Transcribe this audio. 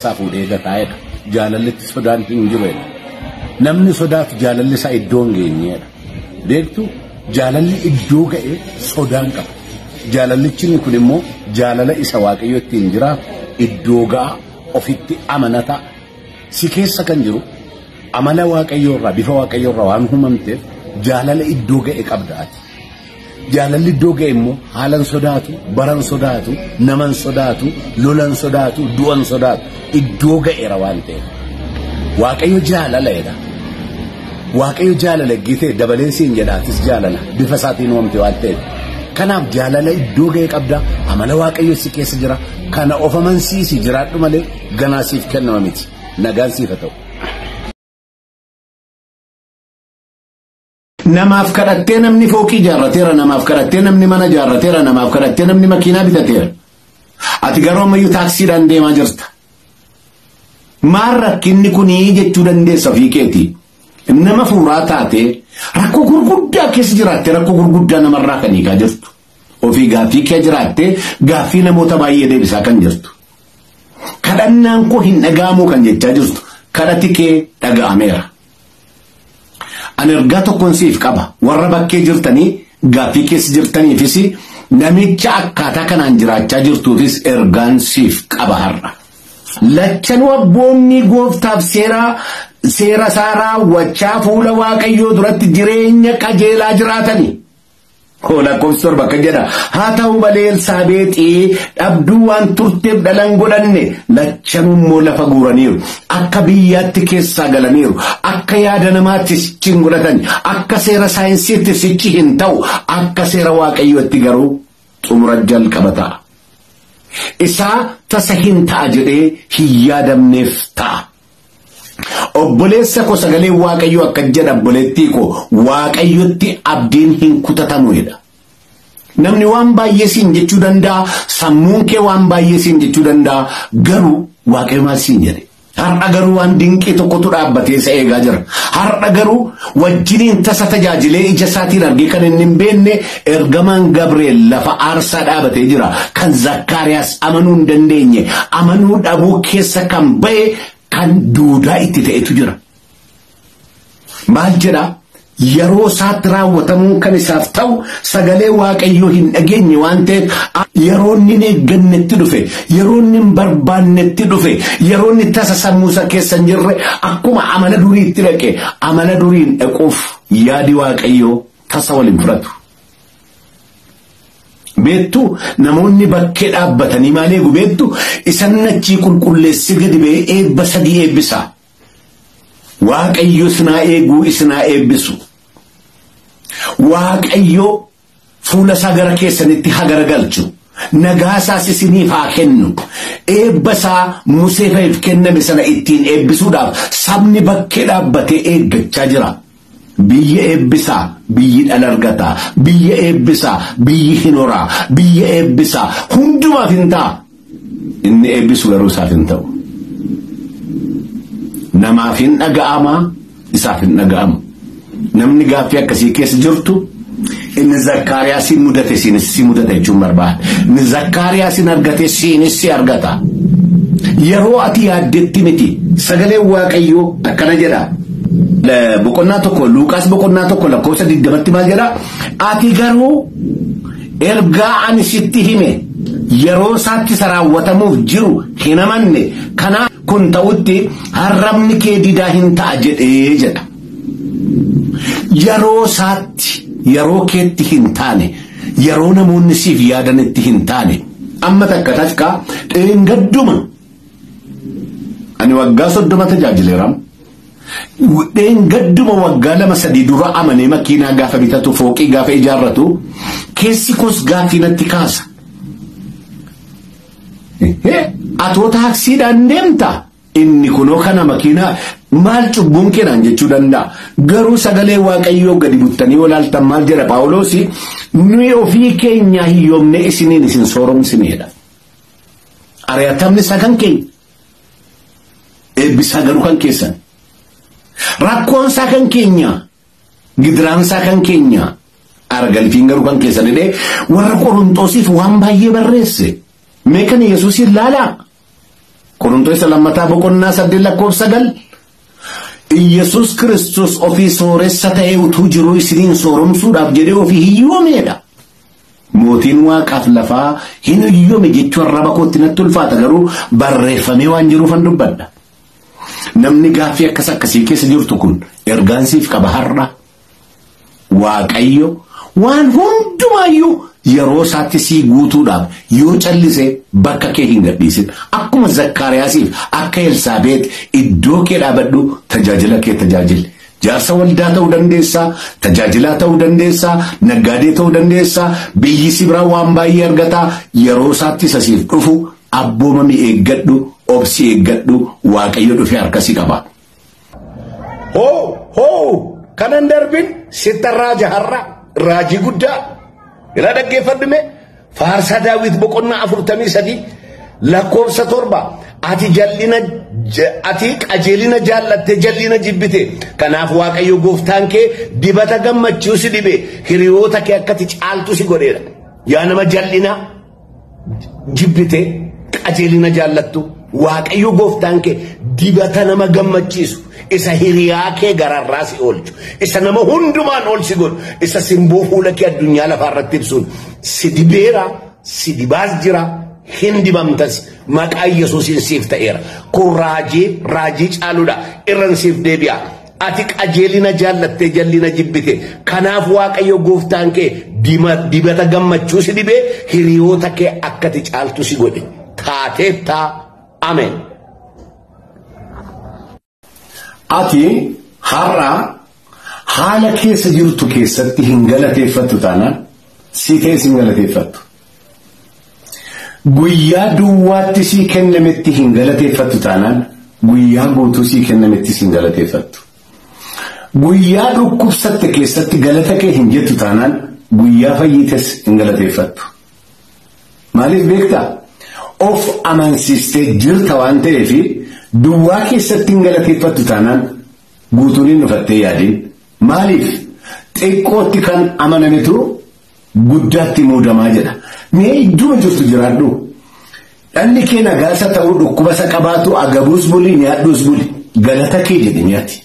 keessaa fuudhee gataa'edha. Jaalallitti sodaan hin jiru. Namni sodaatu jaalalli isaa iddoo hin geenyedha. Beektu jaalalli iddoo ga'e sodaan qaba. Jaalallichi kun immoo jaalala isa Waaqayyo ittiin jiraatu iddoo ga'a ofitti amanata. Si keessa kan jiru amala Waaqayyoo irraa bifa Waaqayyoo irraa waan uumamteef jaalala iddoo ga'e qabda ati. Jaalalli iddoo ga'e immoo haalan sodaatu, baran sodaatu, naman sodaatu, lolan sodaatu, du'an sodaatu iddoo ga'eera waan ta'eef. Waaqayyo jaalala jedha. Waaqayyo jaalala gitee dabalee siin jedha atis jaalala bifa isaatiin uumamte waan ta'eef. Kanaaf jaalala iddoo ga'e qabda amala Waaqayyo si keessa jira kana of amansiisi jiraadhu malee ganaa siif kennama miti nagaan siif haa ta'u. Namaaf kadhattee namni fooqii ijaarrateera, namaaf kadhattee namni mana ijaarrateera, namaaf kadhattee namni makiinaa bitateera. Ati garuu ammayyuu taaksiidhaan deemaa jirta. Maal rakkinni kunii jechuu dandeessa ofii keetii. Nama fuuraa taatee rakkoo gurguddaa keessa jiraattee rakkoo gurguddaa namarraa kan hiikaa jirtu. Ofii gaaffii kee jiraattee gaaffii namoota baay'ee deebisaa kan jirtu. Kadhannaan koo hin dhaga'amuu kan jechaa jirtu kadhati kee dhaga'ameera. Ani ergaa tokkoon siif qaba. Warra bakkee jirtanii gaaffii keessa jirtaniifis namicha akkaataa kanaan jiraachaa jirtuufis ergaan siif qaba har'a. Lachanuu abboonni gooftaaf seera isaa raawwachaa fuula Waaqayyoo duratti jireenya qajeelaa jiraatani. Lakkoofsi 7 akka jedha. Haa ta'u malee Elsaabeexii dhabduu waan turteef dhalan godhanne lachanuu immoo lafa guuraniiru. Akka biyyaatti keessaa galaniiru. Akka yaada namaatti sichi hin godhatan. Akka seera saayinsiitti sichi hin ta'u. Akka seera Waaqayyootti garuu xumura jalqaba ta'a. Isaa tasa hin ta'a jedhee hin yaadamneef ta'a. Obboleessa koo sagalee Waaqayyoo akka jedha obboleettii koo Waaqayyotti abdiin hin kutatamu jedha. Namni waan baay'ee siin jechuu danda'a, sammuun kee waan baay'ee siin jechuu danda'a, garuu Waaqayyo maal siin jedhe? Har'a garuu waan dinqii tokkotu dhaabbatee isa eegaa jira. Har'a garuu wajjiniin tasa tajaajilee ija isaatiin argee kan inni hin beekne ergamaan Gabri'eel lafa aarsaa dhaabatee jira. Kan Zakkaariyaas amanuu hin dandeenye, amanuu dhabuu keessa kan ba'e kan duudaa itti ta'etu jira. Maal jedhaa? Yeroo isaatti raawwatamuun kan isaaf ta'u sagalee Waaqayyoo hin dhageenye waan ta'eef yeroo inni hin eeggannetti dhufe, yeroo inni hin barbaannetti dhufe, yeroo inni tasa sammuu isaa keessa hin jirre akkuma amala duriitti dhaqe amala duriin dhaquuf yaadi Waaqayyoo tasa waliin fudhatu. Beektu namoonni bakkee dhaabbatanii maal eegu beektu isan achii qulqulleessi gadi ba'ee eebba sadii eebbisa. Waaqayyo isinaa eeguu isinaa eebbisu. Waaqayyo fuula isaa gara keessanitti haa garagalchu. Nagaa isaas isiniif haa kennu. Eebba isaa Museef kenname sana ittiin eebbisuudhaaf sabni bakkee dhaabbatee eeggachaa jira. Biyya eebbisaa biyyi dhala argata. Biyya eebbisaa biyyi hin horaa. Biyya eebbisaa hundumaaf hin ta'a. Inni eebbisu garuu isaaf hin ta'u. Namaaf hin dhaga'amaa isaaf hin dhaga'amu. Namni gaaffii akkasii keessa jirtu inni Zakkaariyaasiin mudate siinis si mudate jechuun barbaada. Inni Zakkaariyaasiin argate siinis si argata. Yeroo ati yaaddetti miti sagaleen Waaqayyoo akkana jedha. Boqonnaa 1 Luuqaas boqonnaa 1 lakkoofsa 20tti maal jedha? Ati garuu ergaa ani sitti hime yeroo isaatti isa raawwatamuuf jiru hin amanne kanaaf kun ta'utti harrabni kee didaa hin ta'a jedhee jedha. Yeroo isaatti yeroo keetti hin taane yeroo namoonni siif yaadanitti hin taane amma takka takka dheengadduma ani waggaa 30 tajaajileera. Dheengadduma waggaa 2-3 dura amanee makiinaa gaafa bitatu fooqii gaafa ijaarratu keessi koos gaaffii natti kaasa. Atoo taaksiidhaan deemta inni kunoo kana makiinaa maal cubbuun keenaan jechuu danda'a. Garuu sagalee Waaqayyoo gadi buttanii olaaltan maal jedha Phaawulos nuyi ofii keenya hiyyoomne isiniin isin sooromsineedha. Ari'atamni isaa kan keenya. Eebbisaa garuu kan keessan. Rakkoon isaa kan keenya. Gidiraan isaa kan keenya. Argalfiin garuu kan keessan jedhee warra Qorontoosiif waan baay'ee barreesse. Mee kan Yesuusin laalaa. Qorontoos lammataa boqonnaa 8 lakkoofsa 9. Iyyasuus Kiristoos ofii sooressa ta'ee utuu jiruu isiniin sooromsuudhaaf jedhee ofii hiyyoomeedha. Mootiin waaqaaf lafaa hin hiyyoome jechuun arraba kootti natti ulfaata garuu barreeffamee waan jiruufan dubbadha. Namni gaaffii akkas akkasii keessa jirtu kun ergaan siif qaba har'a. Waaqayyo waan hundumaayyuu yeroo isaatti sii guutuudhaaf yoo callise bakka kee hin gadhiisin. Akkuma Zakkaariyaasiif akka Elsaabeet iddoo kee dhaabadhu tajaajila kee tajaajili. Jaarsa waldaa ta'uu dandeessaa, tajaajilaa ta'uu dandeessaa, naggaadee ta'uu dandeessaa, biyyi si biraa waan baay'ee argataa yeroo isaatti isa siif dhufu abboomami eeggadhu, obsi eeggadhu, Waaqayyo dhufee harka si qaba. Hoo hoo kanan darbin sitta raaja har'a raajii guddaa irraa dhaggeeffadhume faarsaa Daawit boqonnaa 43 lakkoofsa 7 ati jal'ina ati qajeelina jaallatte jal'ina jibbite kanaaf Waaqayyo gooftaan kee dibata gammachuu si dibe hiriyoota kee akkati caaltu si godheera. Yaa nama jal'ina jibbite qajeelina jaallattu Waaqayyo gooftaan kee dibata nama gammachiisu isa hiriyaa kee gararraa si oolchu isa nama hundumaan ol si godhu isa simboo fuula kee addunyaa lafaarratti ibsuun si dibeera si dibaas jira hin dibamtas maqaa Yesuusiin siif ta'eera. Kun raajii caaluudha irran siif deebi'a. Ati qajeelina jaallattee jal'ina jibbite kanaaf Waaqayyo gooftaan kee dibata gammachuu si dibee hiriyoota kee akkati caaltu si godhe taateettaa. Ameen. Ati har'a haala keessa jirtu keessatti hin galateeffattu taanaan si keessa hin galateeffattu. Guyyaa duwwaatti sii kennametti hin galateeffattu taanaan guyyaa guutuu sii kennametti hin galateeffattu. Guyyaa dhukkubsatte keessatti galata kee hin jettu taanaan guyyaa fayyites hin galateeffattu. Maaliif beektaa? Of amansiistee jirta waan ta'eef duwwaa keessatti hin galateeffattu taanaan guutuun hin dhufattee yaadiin. Maaliif? Xiqqootti kan amanametu guddaatti muudamaa jedha. Mee idduma jirtu jiraadhu. Dhalli kee nagaasa ta'uu dhukkuba isa qabaatu agabuus buli nyaadhuus buli galata kee jedhe nyaati.